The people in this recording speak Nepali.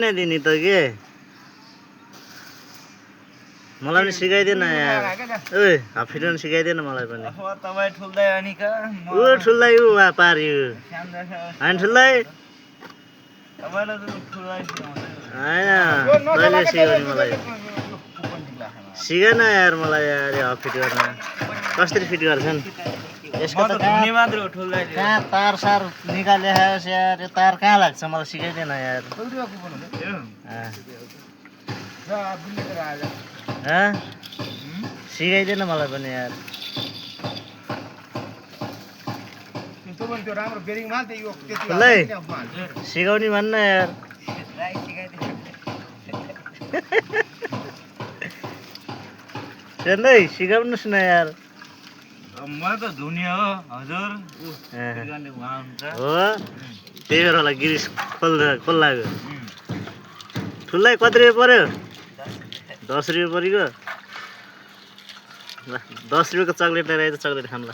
नहीं दिनी तो के मलाई पनि सिकाइदिएन यार ओए हाफिरन सिकाइदिएन मलाई पनि अब तपाईँ ठुल्दै अनि का ऊ ठुल्लाई ऊ वा पार्यो हैन ठुल्लाई तपाईँलाई त ठुल्दै हैन तैले सिकाउने मलाई सिकाएन यार मलाई यार यो हाफ फिट गर्न कसरी फिट गर्छन् यसको त धुने मात्र हो ठुल्दै कहाँ तार सार निकाले होस् यार यो तार कहाँ लाग्छ मलाई सिकाइदिएन यार सिकाइदिएन मलाई पनि यार ठुलै सिकाउने भन्न यार सेन्दै सिकाउनुहोस् न यार मलाई त धुने हो हजुर हो त्यही भएर होला गिरिस खोल्लाको ठुलै कति रुपियाँ पर्यो 10 रुपियाँ परेको ल 10 रुपियाँको चक्लेट लिएर आइज चक्लेट खानु ल